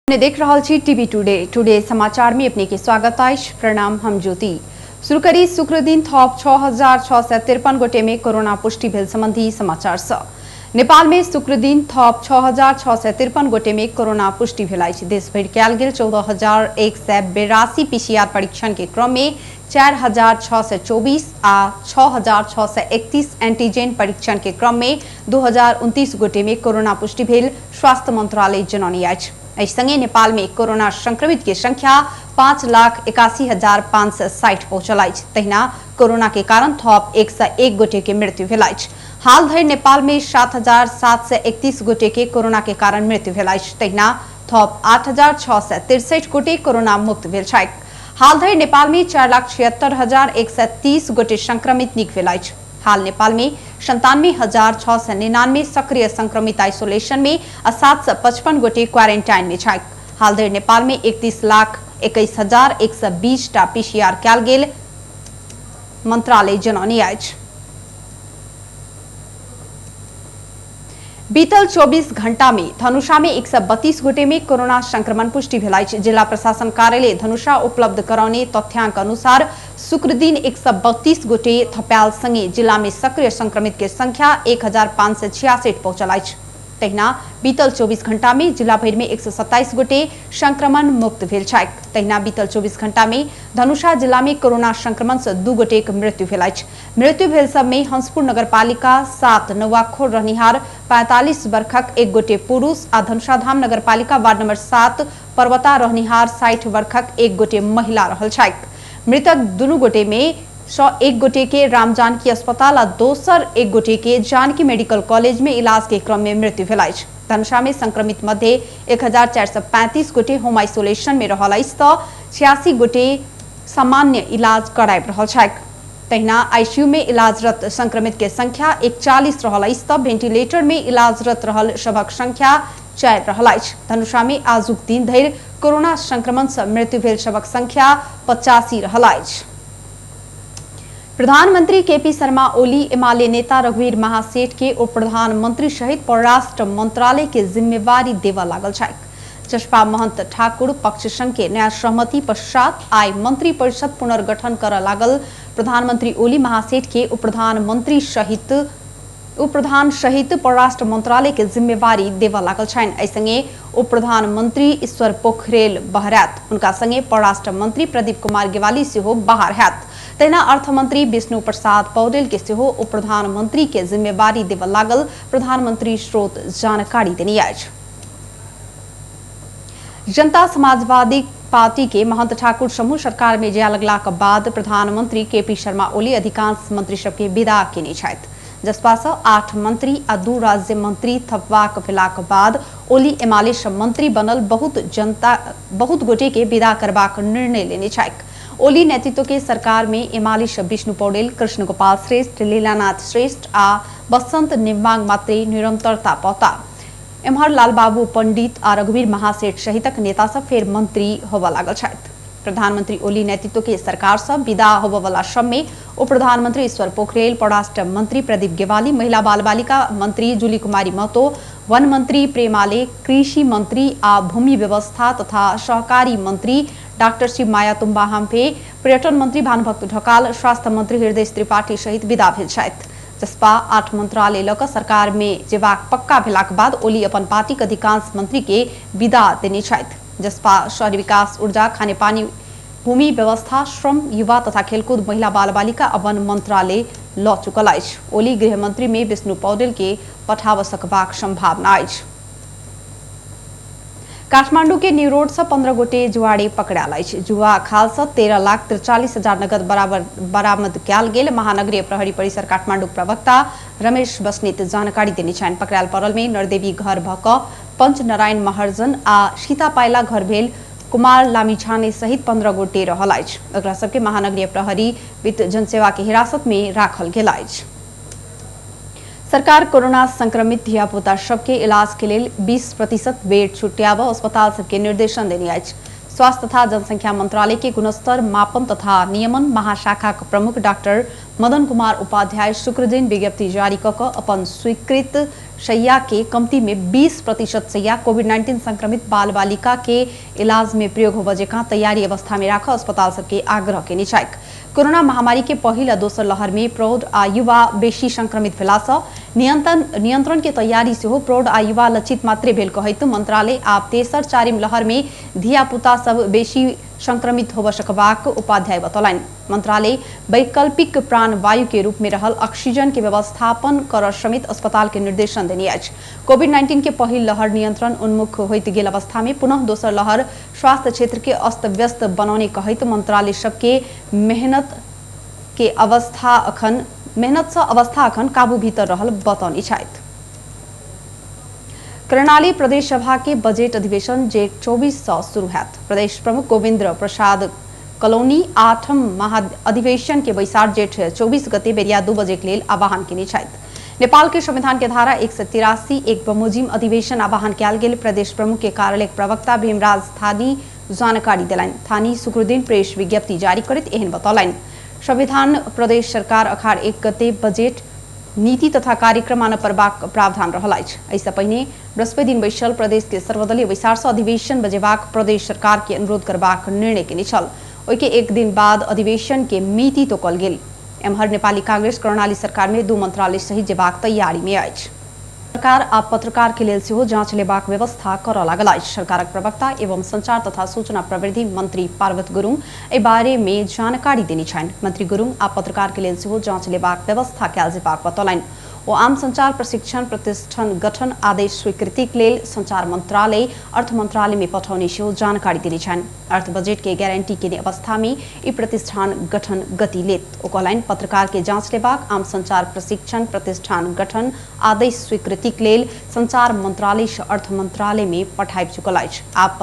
अपने देख रहल छी टीवी टुडे। टुडे समाचार में अपने के स्वागत अछि। प्रणाम, हम ज्योति। शुरू करी शुक्र दिन थप 6653 गोटे में कोरोना पुष्टि भेल संबंधी समाचार सँ। नेपाल में शुक्र दिन थप 6653 गोटे में कोरोना पुष्टि भेल अछि। देश भरि कयल गेल 14,182 पीसीआर परीक्षण के क्रम में 4624 आ 6631 एंटीजन परीक्षण के क्रम में 2029 गोटे में कोरोना पुष्टि भेल स्वास्थ्य मंत्रालय जनौने अछि। एहि संगे नेपाल में कोरोना संक्रमित के संख्या 5,81,560 पहुंचल अछि। तहिना कोरोना के कारण थप 101 गोटे के मृत्यु भेल अछि। हाल धरि नेपाल में 7,731 गोटे के कोरोना के कारण मृत्यु भेल अछि। तहिना थप 8,663 गोटे कोरोना मुक्त भेल छथि। हाल धरि नेपाल में 4,76,130 गोटे संक्रमित निक भेल अछि। हाल नेपाल में 97,699 सक्रिय संक्रमित आइसोलेशन में आ 755 गोटे क्वारेंटाइन में छथि। हाल धरि नेपाल में 31,21,120 टा पीसीआर कयल गेल मंत्रालय जनौने अछि। बीतल 24 घंटा में धनुषा में 132 गोटे में कोरोना संक्रमण पुष्टि भेल अछि। जिला प्रशासन कार्यालय धनुषा उपलब्ध करौने तथ्यांक अनुसार शुक्र दिन 132 गोटे थपायल संगे जिला में सक्रिय संक्रमित के संख्या 1566 पहुंचल अछि। तहिना बीतल 24 घंटा में जिला भरि में 127 गोटे संक्रमण मुक्त भेल छथि। तहिना बीतल 24 घंटा में धनुषा जिला में कोरोना संक्रमण से 2 गोटे के मृत्यु भेल अछि। मृत्यु भेल सब में हंसपुर नगरपालिका 7 नौवाखोर रहनिहार 45 वर्षक 1 गोटे पुरुष आ धनुषाधाम नगरपालिका वार्ड नंबर 7 पर्वता रहनिहार 60 वर्षक 1 गोटे महिला रहल छथि। मृतक दुनू गोटे में 1 गोटे के राम जानकी अस्पताल आ दोसर 1 गोटे के जानकी मेडिकल कॉलेज में इलाज के क्रम में मृत्यु भेल अछि। धनुषा में संक्रमित मध्य 1435 गोटे होम आइसोलेशन में रहल अछि त 86 गोटे सामान्य इलाज कराबि रहल छथि। तहिना आईसीयू में इलाजरत संक्रमित के संख्या 41 रहल अछि त वेंटिलेटर में इलाजरत रहल सभक संख्या 4 रहल अछि। धनुषा में आजुक दिन धरि कोरोना संक्रमण से मृत्यु भेल सभक संख्या 85 रहल अछि। प्रधानमंत्री केपी शर्मा ओली एमाले नेता रघुवीर महासेठ के उप प्रधानमंत्री सहित परराष्ट्र मंत्रालय के जिम्मेवारी देवा लागल छथि। जसपा महंत ठाकुर पक्ष संघ के नया सहमति पश्चात आइ मंत्री परिषद पुनर्गठन कर लागल प्रधानमंत्री ओली महासेठ के उप प्रधान सहित परराष्ट्र मंत्रालय के जिम्मेवारी देवा लागल छनि। एहि संगे उप प्रधानमंत्री ईश्वर पोखरेल बहरात, हुनका संगे परराष्ट्र मंत्री प्रदीप कुमार गेवाली सेहो बाहर हैत। तहिना अर्थमंत्री विष्णु प्रसाद पौडेल के सेहो उप प्रधानमंत्री के जिम्मेवारी देवा लागल प्रधानमंत्री स्रोत जानकारी देने अछि। जनता समाजवादी पार्टी के महंत ठाकुर समूह सरकार में जाय लगलाक बाद प्रधानमंत्री केपी शर्मा ओली अधिकांश मंत्री सबके विदा केने छथि। जसपा से 8 मंत्री आ 2 राज्य मंत्री थपवाक भेलाक बाद ओली एमाले से मंत्री बनल बहुत गोटे के विदा करबाक निर्णय लेने छथि। ओली नेतृत्व के सरकार में एमाले से विष्णु पौडेल, कृष्ण गोपाल श्रेष्ठ, लीलानाथ श्रेष्ठ आ बसंत निम्बांग मात्रे निरंतरता पौता। एम्हर लालबाबू पंडित आ रघुवीर महासेठ सहितक नेता सब फेर मंत्री होबय लागल छथि। प्रधानमंत्री ओली नेतृत्व के सरकार से विदा होबय सब में उप प्रधानमंत्री ईश्वर पोखरेल, परराष्ट्र मंत्री प्रदीप गेवाली, महिला बाल बालिका मंत्री जूली कुमारी महतो, वन मंत्री प्रेमाले, कृषि मंत्री आ भूमि व्यवस्था तथा सहकारी मंत्री डाक्टर शिव माया तुम्बा हाम्फे, पर्यटन मंत्री भानुभक्त ढकाल, स्वास्थ्य मंत्री हृदय त्रिपाठी सहित विदा भेल छथि। जसपा 8 मंत्रालय लऽ कऽ सरकार में जेबाक पक्का भेलाक बाद ओली अपन पार्टीक अधिकांश मंत्री के विदा देने छथि। जसपा शहरी विकास, ऊर्जा, खानेपानी, भूमि व्यवस्था, श्रम, युवा तथा खेलकूद, महिला बाल बालिका आ वन मंत्रालय लऽ चुकल अछि। ओली गृह मंत्री में विष्णु पौडेल के पठाबऽ सकबाक संभावना अछि। काठमांडू के न्यू रोड से 15 गोटे जुआड़ी पकड़ायल अछि। जुआ खाल से 13,43,000 नगद बराबर बरामद कयल गेल महानगरीय प्रहरी परिसर काठमांडू प्रवक्ता रमेश बस्नेत जानकारी देने छनि। पकड़ायल पड़ल में नरदेवी घर भऽ कऽ पंचनारायण महर्जन आ सीता पायला घर भेल कुमार लामिछाने सहित 15 गोटे रहल अछि। ओकरा सबके महानगरीय प्रहरी वित्त जनसेवा के हिरासत में राखल गेल अछि। सरकार कोरोना संक्रमित धियापुता सबके इलाज के लेल 20% बेड छुट्याबऽ अस्पताल सबके निर्देशन देने अछि। स्वास्थ्य तथा जनसंख्या मंत्रालय के गुणस्तर मापन तथा नियमन महाशाखा के प्रमुख डाक्टर मदन कुमार उपाध्याय शुक्रदिन विज्ञप्ति जारी क अपन स्वीकृत शैया के कमती में 20% शैया कोविड-19 संक्रमित बाल बालिका के इलाज में प्रयोग होबय जकाँ तैयारी अवस्था में राख अस्पताल सबके आग्रह केने छथि। कोरोना महामारी के पहिल आ दोसर लहर में प्रौढ़ आ युवा बेसी संक्रमित भेलासँ नियंत्रण के तैयारी सेहो प्रौढ़ आ युवा लक्षित मात्रे भेल कहैत मंत्रालय आब तेसर चारिम लहर में धियापुता सब बेसी संक्रमित होबय सकबाक उपाध्याय बतौलनि। मंत्रालय वैकल्पिक प्राणवायु के रूप में रहल ऑक्सीजन के व्यवस्थापन कर समेत अस्पताल के निर्देशन देने अछि। कोविड-19 के पहिल लहर नियंत्रण उन्मुख होइत गेल अवस्था में पुनः दोसर लहर स्वास्थ्य क्षेत्र के अस्त व्यस्त बनौने कहैत मंत्रालय सबके मेहनत के अवस्था अखन मेहनत से अवस्था अखन काबू भीतर रहल बतौने छथि। कर्णाली प्रदेश सभा के बजट अधिवेशन जेठ 24 से शुरू हैत। प्रदेश प्रमुख गोविंद प्रसाद कलौनी आठम महाअधिवेशन के बैसार जेठ 24 गते बेरिया 2 बजे के लेल आह्वान केने छथि। नेपाल के संविधान के धारा 183(1) बमोजिम अधिवेशन आह्वान कयल गेल प्रदेश प्रमुख के कार्यालय प्रवक्ता भीमराज थानी जानकारी देलनि। थानी शुक्रदिन प्रेस विज्ञप्ति जारी करैत एहन बतौलनि। संविधान प्रदेश सरकार अखाड़ 1 गते बजेट नीति तथा कार्यक्रम आनय पड़बाक प्रावधान रहल अछि। एहिसँ पहिने बृहस्पति दिन बैसल प्रदेश के सर्वदलीय बैसार से अधिवेशन बजेबाक प्रदेश सरकार के अनुरोध करबाक निर्णय केने छल। ओहिके एक दिन बाद अधिवेशन के मिति तोकल गेल। एम्हर नेपाली कांग्रेस कर्णाली सरकार में 2 मंत्रालय सहित जेबाक तैयारी में अछि। सरकार आ पत्रकार के लेल सेहो जांच लेबाक व्यवस्था करऽ लागल अछि। सरकारक प्रवक्ता एवं संचार तथा सूचना प्रविधि मंत्री पार्वत गुरुङ एहि बारे में जानकारी देने छनि। मंत्री गुरुङ आ पत्रकार के लेल सेहो जांच लेबाक व्यवस्था कयल जेबाक बतौलनि। ओ आम संचार प्रशिक्षण प्रतिष्ठान गठन आदेश स्वीकृतिक लेल संचार मंत्रालय अर्थ मंत्रालय में पठौने सेहो जानकारी देने छनि। अर्थ बजट के गारंटी केने अवस्था में ई प्रतिष्ठान गठन गति लेत। ओ कहलनि पत्रकार के जांच लेबाक आम संचार प्रशिक्षण प्रतिष्ठान गठन आदेश स्वीकृतिक लेल संचार मंत्रालय से अर्थ मंत्रालय में पठाबि चुकल अछि। आब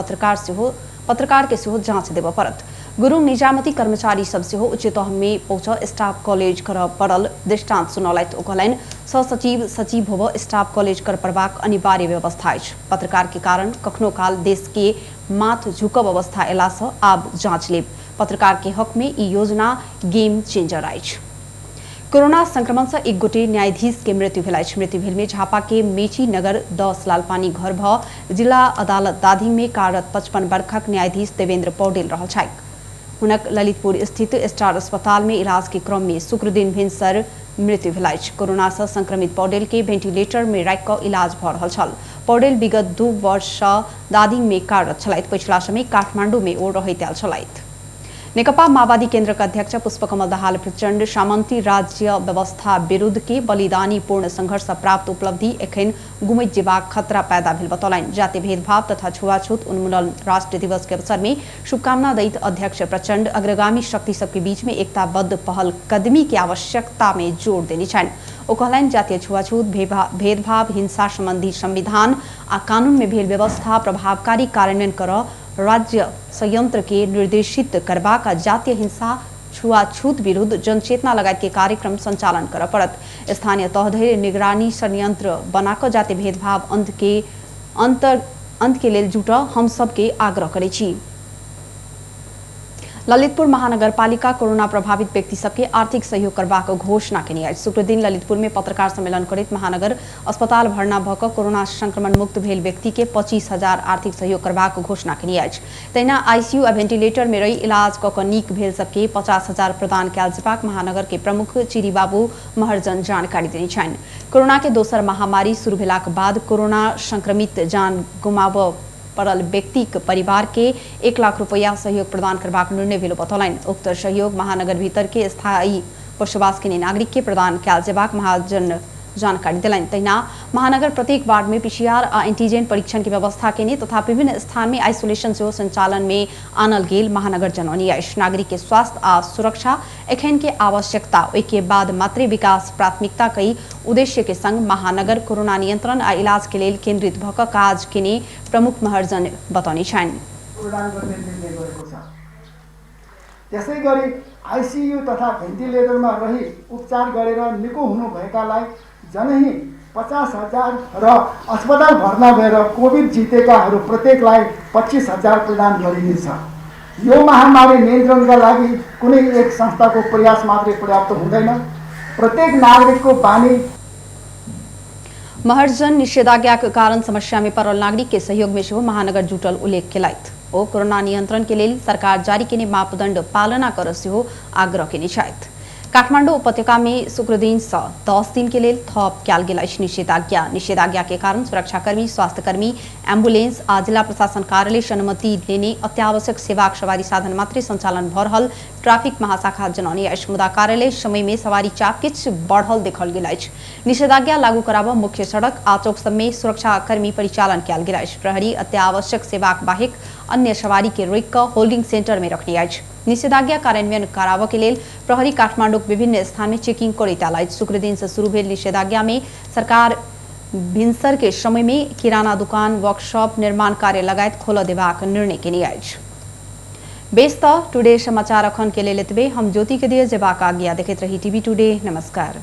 पत्रकार के सेहो जांच देबय पड़त। गुरुङ निजामती कर्मचारी सब सेहो उच्च तह में पहुँच स्टाफ कॉलेज करऽ पड़ल दृष्टांत सुनौलथि। ओ कहलनि सचिव सचिव होबऽ स्टाफ कॉलेज कर पड़बाक अनिवार्य व्यवस्था अछि। पत्रकार के कारण कखनो काल देश के माथ झुकब अवस्था एला से आब जांच लेब। पत्रकार के हक में ई योजना गेम चेंजर अछि। कोरोना संक्रमण से एक गोटे न्यायाधीश के मृत्यु भेल अछि। मृत्यु भेल में झापा के मेची नगर 10 लालपानी घर भ जिला अदालत दाधिंग में कार्यरत 55 वर्षक न्यायाधीश देवेंद्र पौडेल रहल छथि। हुनक ललितपुर स्थित स्टार अस्पताल में इलाज के क्रम में शुक्रदिन भिनसर मृत्यु भेल अछि। कोरोना से संक्रमित पौडेल के वेंटिलेटर में राखि कऽ इलाज भऽ रहल छल। पौडेल विगत 2 वर्ष से दादिंग में कार्यरत छलथि। पछिला समय काठमांडू में ओ रहैत आयल छलथि। नेकपा माओवादी केन्द्रक अध्यक्ष पुष्पकमल दाहाल प्रचण्ड सामंती राज्य व्यवस्था विरुद्ध के बलिदानी पूर्ण संघर्ष प्राप्त उपलब्धि एखन गुमैत जेबाक खतरा पैदा भेल बतौलनि। जाति भेदभाव तथा छुआछूत उन्मूलन राष्ट्रीय दिवस के अवसर में शुभकामना दैत अध्यक्ष प्रचण्ड अग्रगामी शक्ति सबके बीच में एकताबद्ध पहल कदमी के आवश्यकता में जोर देने छनि। ओ कहलनि जातीय छुआछूत भेदभाव हिंसा संबंधी संविधान आ कानून में भेल व्यवस्था प्रभावकारी कार्यान्वयन कर राज्य संयंत्र के निर्देशित करबाक जातीय हिंसा छुआछूत विरुद्ध जनचेतना लगायत के कार्यक्रम संचालन करऽ पड़त। स्थानीय तह धरि निगरानी संयंत्र बनाकऽ जातीय भेदभाव अंत के लेल जुटऽ हम सबके आग्रह करै छी। ललितपुर महानगरपालिका कोरोना प्रभावित व्यक्ति सबके आर्थिक सहयोग करबाक घोषणा केने अछि। शुक्रदिन ललितपुर में पत्रकार सम्मेलन करैत महानगर अस्पताल भर्ना भऽ कऽ कोरोना संक्रमण मुक्त भेल व्यक्ति के 25,000 आर्थिक सहयोग करबाक घोषणा केने अछि। तहिना आईसीयू आ वेंटिलेटर में रहि इलाज कऽ कऽ नीक भेल सबके 50,000 प्रदान कयल जेबाक महानगर के प्रमुख चिरी बाबू महर्जन जानकारी देने छनि। कोरोना के दोसर महामारी शुरू भेलाक बाद कोरोना संक्रमित जान गुमाबऽ पड़ल व्यक्तिक परिवार के 1 लाख रुपया सहयोग प्रदान करबाक निर्णय भेल बतौलनि। उक्त सहयोग महानगर भीतर के स्थायी बसोबास केने नागरिक के प्रदान कयल जेबाक महाजन जानकारी देलनि। तहिना महानगर प्रत्येक वार्ड में पीसीआर आ एंटीजन परीक्षण के व्यवस्था केने तथा विभिन्न स्थान में आइसोलेशन सेहो संचालन में आनल गेल महानगर जनौनी अछि। नागरिक के स्वास्थ्य आ सुरक्षा एखन के आवश्यकता ओहि के बाद मात्रे विकास प्राथमिकता कई उद्देश्य के संग महानगर कोरोना नियंत्रण आ इलाज के लेल केंद्रित भऽ कऽ काज केने प्रमुख महर्जन बतौने छनि। प्रदान गर्ने निर्णय गरेको छ। त्यसै गरी आइसियु तथा भेन्टिलेटरमा रही उपचार गरेर निको हुनुभएकालाई जनहित 50,000 र अस्पताल भर्ना भएर कोभिड जितेकाहरू प्रत्येकलाई 25,000 प्रदान गरिनेछ। यो महामारी नियन्त्रणका लागि कुनै एक संस्थाको प्रयास मात्रै पर्याप्त हुँदैन। प्रत्येक नागरिकको बानी। महर्जन निषेधाज्ञाक कारण समस्या में पड़ल नागरिक के सहयोग में सेहो महानगर जुटल उल्लेख केलथि। ओ कोरोना नियंत्रण के लेल सरकार जारी केने मापदंड पालना कर सेहो आग्रह केने छथि। काठमाडौँ उपत्यका में शुक्रदिन सँ 10 दिन के लेल थप कयल गेल अछि निषेधाज्ञा। निषेधाज्ञा के कारण सुरक्षाकर्मी, स्वास्थ्यकर्मी, एम्बुलेंस आ जिला प्रशासन कार्यालय से अनुमति लेने अत्यावश्यक सेवाक सवारी साधन मात्रे संचालन भऽ रहल ट्रैफिक महाशाखा जनौने अछि। मुदा कार्यालय समय में सवारी चाप किछु बढ़ल देखल गेल अछि। निषेधाज्ञा लागू कराबऽ मुख्य सड़क आ चौक सब में सुरक्षाकर्मी परिचालन कयल गेल अछि। प्रहरी अत्यावश्यक सेवाक बाहेक अन्य सवारी के रोकि कऽ होल्डिंग सेंटर में रखने अछि। निषेधाज्ञा कार्यान्वयन कराबऽ के लेल प्रहरी काठमाडौँक विभिन्न स्थान में चेकिंग करैत आयल अछि। शुक्रदिन से शुरू भेल निषेधाज्ञा में सरकार भिनसर के समय में किराना दुकान, वर्कशॉप, निर्माण कार्य लगायत खोलऽ देबाक निर्णय केने अछि। बेस त टुडे समाचार अखन के लेल एतबे। हम ज्योति के दिए जेबाक आज्ञा। देखैत रही टीवी टुडे। नमस्कार।